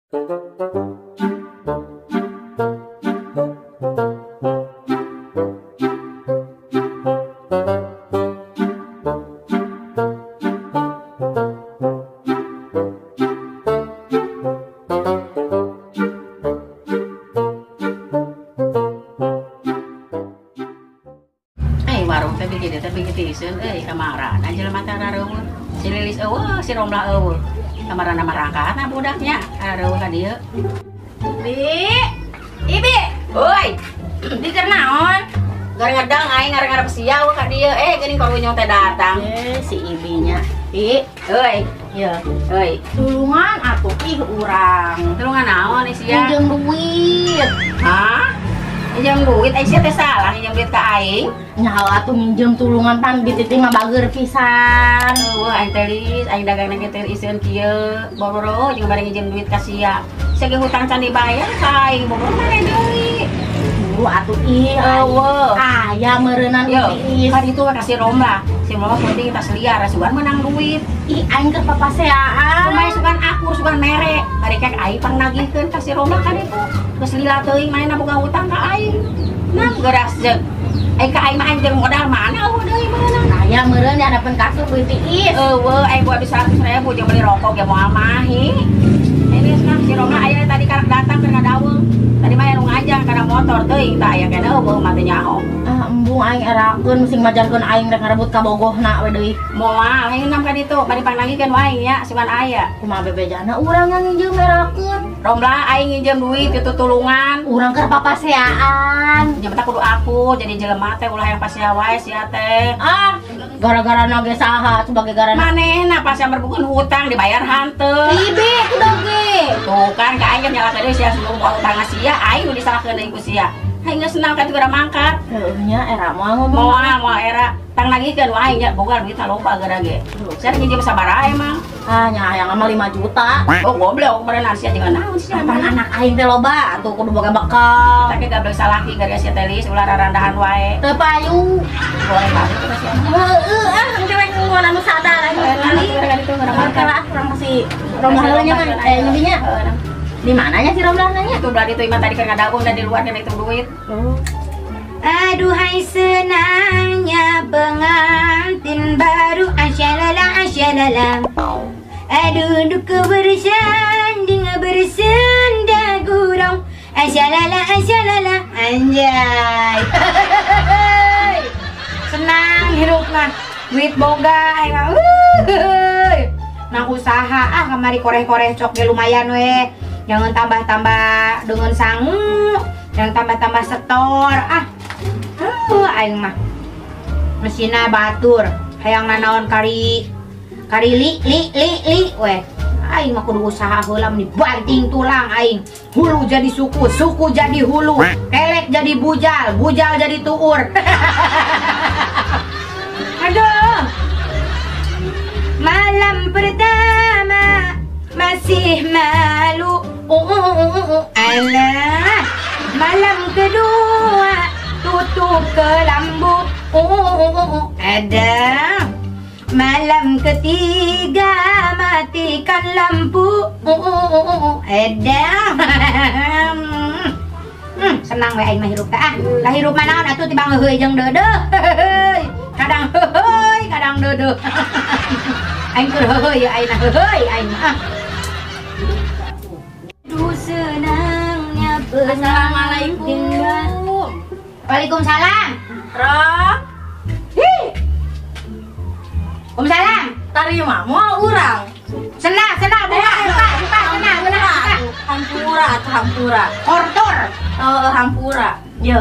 Eh, warung teh bikin teh bikin tiiseun euy kamarana jelema teh rareuweun. Si Lilis eueuh, si Romlah eueuh. Kamarana marangkatna budaknya rareuweun ka dieu. Bi. Ibi. Oi, di keur naon? Gar ngedang aing ngarep-ngarep sia eueuh ka dieu. Eh, geuning karunyong teh datang. Eh, si Ibinya. Bi, euy. Ya, euy. Tulungan atuh ih urang. Tulungan naon sia? Minjem duit. Hah? Minjem duit, ai sia teh salah minjem duit ka aing. Nyaho atuh minjem tulungan pan bititi mah bager pisan. Eueuh aing teh Lis, aing dagang ge teh iseun kieu. Boro-boro jeung bari nginjem duit ka sia. Sia ge hutang can dibayar ka aing, boro mare deui. Buru atuh ih, eueuh. Aya meureunan duit. Kan itu ka si Romlah. Si Romlah penting tas liar, sugan menang duit. Ih, aing keur papaseaan. Kumaha sugan akur, sugan mere. Bari kek aing pangnagihkeun ka si Romlah kan itu. Geus lila teuing manehna boga hutang ka aing. Nah, geras jeung aing ka aing mah aing jeung modal mana eueuh deui meunang. Aya meureun di hadapan kasur duit iis. Eueuh aing boga 100.000 jeung beli rokok ge moal mahi. Ini sekarang si Romlah aya tadi karak datang keur ngadaweung. Tadi mah anu ngajang kana motor teuing tah aya keneh eueuh mah teu nyaho. Ah, embung aing erakeun sing majarkeun aing rek ngarebut ka bogohna we deui. Moal aing nam ka ditu bari pangnagihkeun wae nya sugan aya. Kumaha bebejana urang nginjem erakeun. Romlah aing nginjem duit itu tulungan. Urang keur papaseaan. Nya kudu aku jadi jelema teh ulah yang pasea wae sia teh. Ah, gara-gara nage saha sebagai gara manehna pasea merbukeun hutang dibayar hanteu. Ibi kudu ge. Tuh kan ka aing nyalahkeun deui sia sebelum hutang sia aing nu disalahkeun deui ku sia. Aing geus senang ka itu gara mangkat. Heueuh nya era moal ngomong. Moal moal era tang nagihkeun wae nya boga duit loba gara ge. Sia nginjem sabaraha emang? Ah nya hayang mah 5 juta. Oh goblok meureun sia jeung naon sia. Apaan anak aing teh loba atuh kudu boga bekal. Tah ge gablek salaki gara sia teh Lis ulah rarandahan wae. Teu payu. Goreng banget teh sia. Heueuh ah engke we ngunguan anu sadar aing. Gara mangkat lah urang masih Romlah heula nya mah nyebinya. Di mananya si Romlah nanya? Itu udah itu iman tadi kan ngadagung dan di luar kan itu duit. Oh. Aduhai senangnya pengantin baru, asyalala asyalala. Aduh duka bersanding bersenda gurau, asyalala asyalala. Anjay. Senang hirup mah, duit boga aing mah. Nang usaha ah kamari koreh-koreh cok ge lumayan we. Jangan tambah-tambah dengan sangu, jangan tambah-tambah setor ah. Aing mah mesina batur hayang nanaon kari kari li li li li weh. Aing mah kudu usaha heula meni banting tulang aing. Hulu jadi suku, suku jadi hulu, kelek jadi bujal, bujal jadi tuur. Aduh. Malam pertama masih malu. Alah. Malam kedua tutup kelambu. Ada. Malam ketiga matikan lampu. Ada. Senang we aing mah hirup teh ah. Lah hirup mah naon atuh tibang heueuy jeung deudeuh. Kadang heueuy, kadang deudeuh. Aing keur heueuy ya aing mah heueuy aing mah. Duh senangnya. Assalamualaikum. Waalaikumsalam. Roh. Hi. Waalaikumsalam. Tarima moal urang. Senang, senang, buka, buka, buka, senang, senang, buka. Hampura atuh hampura. Kortor. Heeh, hampura. Ye.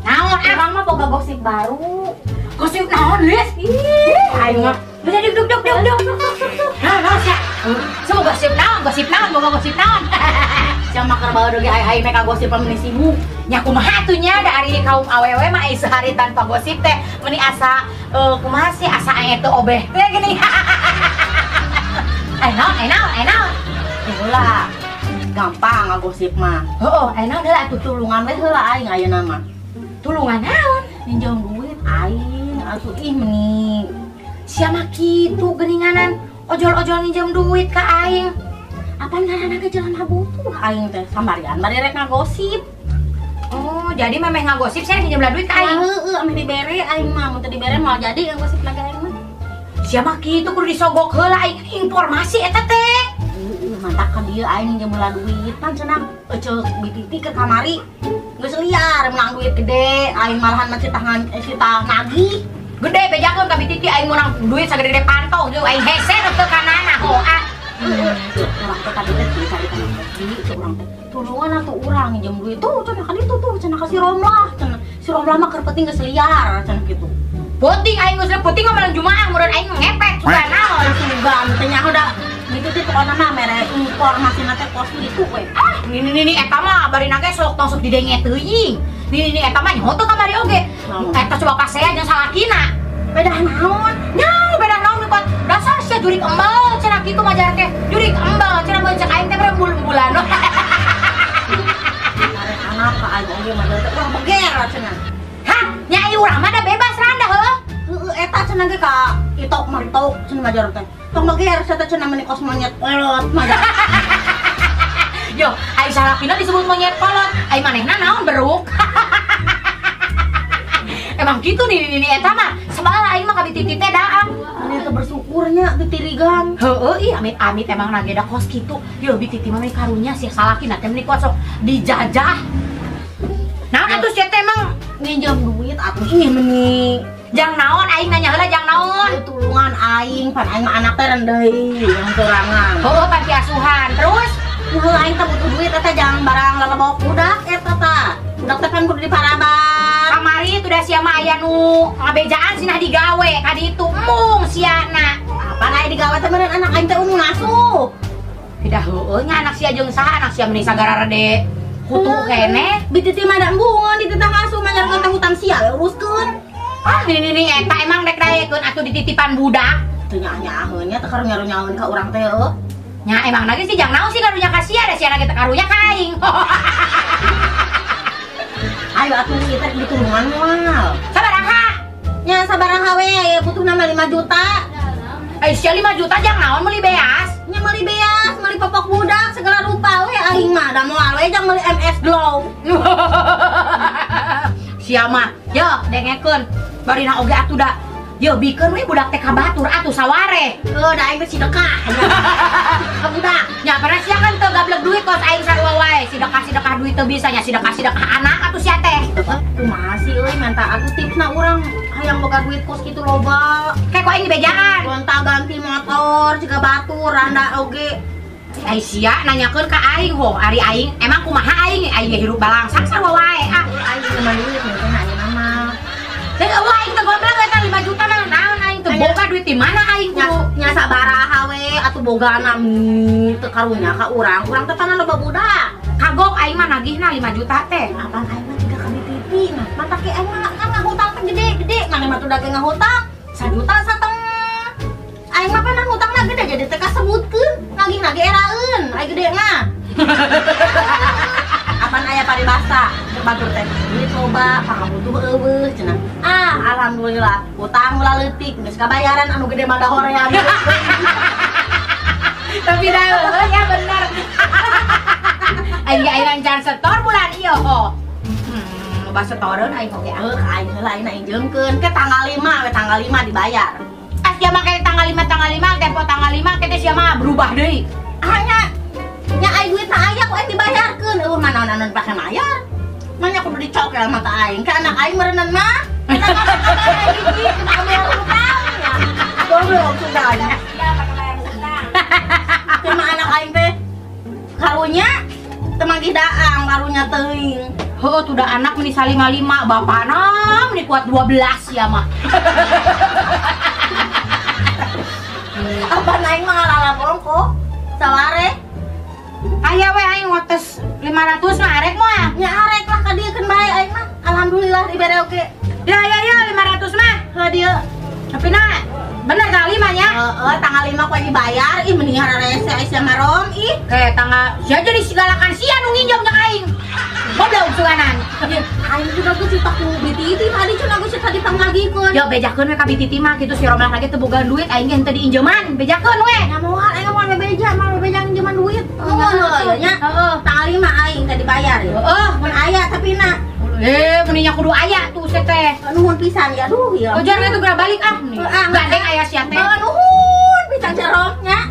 Naon ah? Urang mah boga gosip baru. Gosip naon, Lis? Ih, aing mah. Bisa duduk, duduk, duduk, duduk. Nah, nah, sia. Semua gosip naon, boga gosip naon. Sia mah keur bae deui aing meh ka gosip meni sibuk. Nya kumaha atuh nya da ari kaum awewe mah ai sehari tanpa gosip teh meni asa kumaha sih asa aing teu obeh teh gini. Ai naon, ai naon, ai naon. Heula. Gampang ngagosip mah. Heeh, ai naon heula atuh tulungan we heula aing ayeuna mah. Tulungan naon? Minjem duit aing atuh ih meni. Sia mah kitu geuninganan ojol-ojol nginjem duit ka aing. Apa ngaranna ge jelema butuh aing teh sambarian bari rek ngagosip. Oh, jadi memeh ngagosip sia nginjem duit ka aing. Heeh, ameh dibere aing mah, mun teu dibere moal jadi ngagosip lagi aing mah. Sia mah kitu kudu disogok heula aing informasi eta teh. Heeh, mantak ka dieu aing nginjem heula duit pan cenah eceuk bititi ke kamari. Geus liar menang duit gede, aing malahan mah cita nagih. Gede bejakeun ka bititi aing menang duit sagede-gede pantong jeung aing hese teu kanana ho ah. Urang teh tadi teh cari-cari teh urang teh tulungan atuh urang nginjem duit tuh cenah ka ditu tuh cenah ka si Romlah cenah si Romlah mah keur penting geus liar cenah kitu. Penting aing geus penting mah malam Jumaah meureun aing ngepet sugan naon sugan teh nyaho da gitu teh pokona mah mere informasina teh kos kitu we. Ah nini eta mah barina ge sok tong sok didenge teuing. Nini eta mah nyaho teu kamari oge. Eta coba pasea jeung salakina. Beda naon? Nya beda naon kuat dasar sia jurik embal cenah kitu majar teh. Jurik embal cenah mun cek aing teh berembul-embulan. Arek anak ka aing oge mah teh wah beger cenah. Hah, nya ieu urang mah da bebas randa heuh. Heueuh eta cenah ge ka itok maritok cenah majar teh. Tong beger sia teh cenah meuni kos monyet kolot majar. Yo, ai salakina disebut monyet kolot, ai manehna naon beruk. Emang gitu nih nini eta mah sebala aing mah ka bititi teh daang. Mane teu bersyukurnya ditirigan. Heueuh ih amit-amit emang nage da kos kitu. Yo bititi mah karunya sia salakina teh meuni kos sok dijajah. Naon atuh sia teh emang nginjem duit atuh ih meuni. Jang naon aing nanya heula jang naon? Tulungan aing pan aing mah anak teh rendeui yang sorangan. Heueuh pan asuhan. Terus heueuh aing teh butuh duit eta jang barang lalebok budak eta tah. Budak teh pan kudu diparaban. Kamari itu dah sia mah aya nu ngabejaan sinah digawe ka ditu embung siana. Apaan aya digawe teh meureun anak aing teh unu ngasuh. Tidak heueuh nya anak sia jeung saha anak sia meni sagara rede kutu keneh. Bititi mah da embungeun dititah ngasuh mah nyarkeun teh hutang sia we uruskeun. Ah nini eta emang rek daekeun atuh dititipan budak. Teu nyaah-nyaaheun nya teh karunya-runyaeun ka urang teh heueuh. Nya emang lagi sih jang naon sih karunya ka sia da sia lagi teh karunya ka aing. Ayo atuh kita ditulungan moal. Sabaraha? Nya sabaraha we butuh nama 5 juta. Ai sia 5 juta jang naon meuli beas? Nya meuli beas, meuli popok budak segala rupa we aing mah da moal we jang meuli MS Glow. Sia mah, yo dengekeun. Barina oge atuh da. Yo bikeun we budak teh ka batur atuh saware. Heuh da aing teh sidekah. Ka budak. Nya pernah sia kan teu gablek duit kos aing sarua wae. Sidekah-sidekah duit teu bisa nya sidekah-sidekah anak atuh sia teh. Kumaha sih euy menta atuh tipsna urang hayang boga duit kos kitu loba. Kayak kok aing dibejaan. Gonta ganti motor jiga batur randa oge. Ai sia nanyakeun ka aing ho, ari aing emang kumaha aing aing hirup balangsak sarua wae ah. Aing mah duit teh ayeuna mah. Teu eueuh aing teu goblok eta 5 juta mah naon aing teu boga duit di mana aing kudu nya sabaraha we atuh bogana teu karunya ka urang, urang teh tanah loba budak. Kagok aing mah nagihna 5 juta teh. Apaan aing mah jiga ka bititi nah, mata ke aing mah kan ngahutang teh gede-gede, mane mah tuh da ge ngahutang 1 juta satengah. Aing mah pan hutangna gede jadi teh kasebutkeun, nagihna ge eraeun, ai gede mah. Apaan aya paribasa batur teh duit loba pangabutuh eueuh cenah. Ah alhamdulillah utang ulah leutik geus kabayaran anu gede mah da hoream. Tapi da eueuh ya bener. Aing ge aing can setor bulan ieu ho. Loba setoreun aing oge heuh aing heula aing injeumkeun ke tanggal 5 we tanggal 5 dibayar. Ah sia mah kayak tanggal 5 tanggal 5 tempo tanggal 5 teh sia mah berubah deui. Ah nya nya ai duitna aya ku aing dibayarkeun eueuh mah naon-naon pake mayar. Manya kudu dicokel mata aing ka anak aing meureunan mah. Kita hiji kita bayar utang ya. Goblok sudah ya. Ya pake bayar utang. Cuma anak aing teh karunya teu manggih daang karunya teuing. Heuh tuh da anak meni 55 bapana meni kuat 12 ya mah. Apa aing mah ngalalap bongko saware. Aya we aing ngotes 500 mah arek mah. Nya arek lah ka dieu keun bae aing mah. Alhamdulillah dibere oge. Ya ya ya 500 mah. Heuh dieu. Tapi na Bener tanggal 5 nya? Heeh, tanggal 5 ku dibayar. Ih mending hararese sia marom ih. Kayak tanggal sia jadi sigalakan sia nu nginjem jeung aing. Goblok suganan. Aing juga geus cerita ku Bititi tadi cenah geus tadi pangnagihkeun. Ya bejakeun we ka Bititi mah kitu si Romlah lagi teu boga duit aing ge henteu diinjeman. Bejakeun we. Nya moal aing moal bebeja, moal bebeja nginjeman duit. Nuhun heuh nya. Heeh. Tanggal 5 aing teh dibayar ya. Heeh, mun aya tapi na mendingnya kudu aya tuh sia teh. Nuhun pisan ya aduh ya. Ojar we tuh geura balik ah. Gandeng aya sia teh. Nuhun pisan sia Rom nya.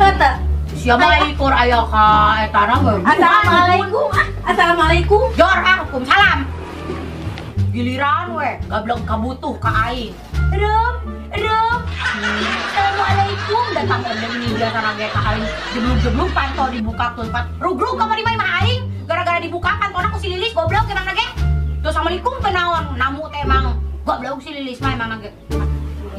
Heuh teu. Sia mah ikor aya ka etana ge. Assalamualaikum. Assalamualaikum. Jor ah, waalaikumsalam. Giliran we, gablek kabutuh ka aing. Rom, Rom. Assalamualaikum dan pangondeng biasa ge ka aing. Jeblug-jeblug panto dibukakeun pat. Rugrug kamari mah imah aing gara-gara dibuka pantona ku si Lilis goblok emang ge. Tuh assalamualaikum teh naon, namu teh emang goblok si Lilis mah emang ge.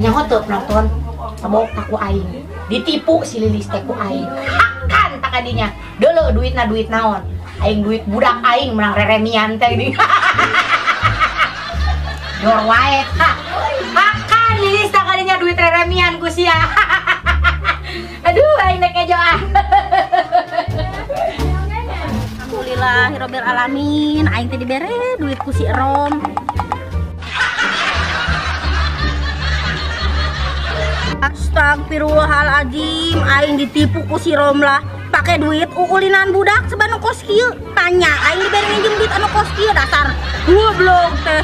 Nyaho teu penonton, sabok ku aing. Ditipu si Lilis teh ku aing. Hakan tak kadinya. Deuleu duitna duit naon. Aing duit budak aing menang reremian teh gini. Jor wae. Hakan Lilis tak kadinya duit reremian ku sia. Aduh aing nek ngejo ah. Alhamdulillahirabbil alamin, aing teh dibere duit ku si Rom. Astagfirullahaladzim, aing ditipu ku si Rom lah. Pakai duit uulinan budak sebanu kos kieu. Tanya aing dibere minjem duit anu kos kieu dasar goblok teh.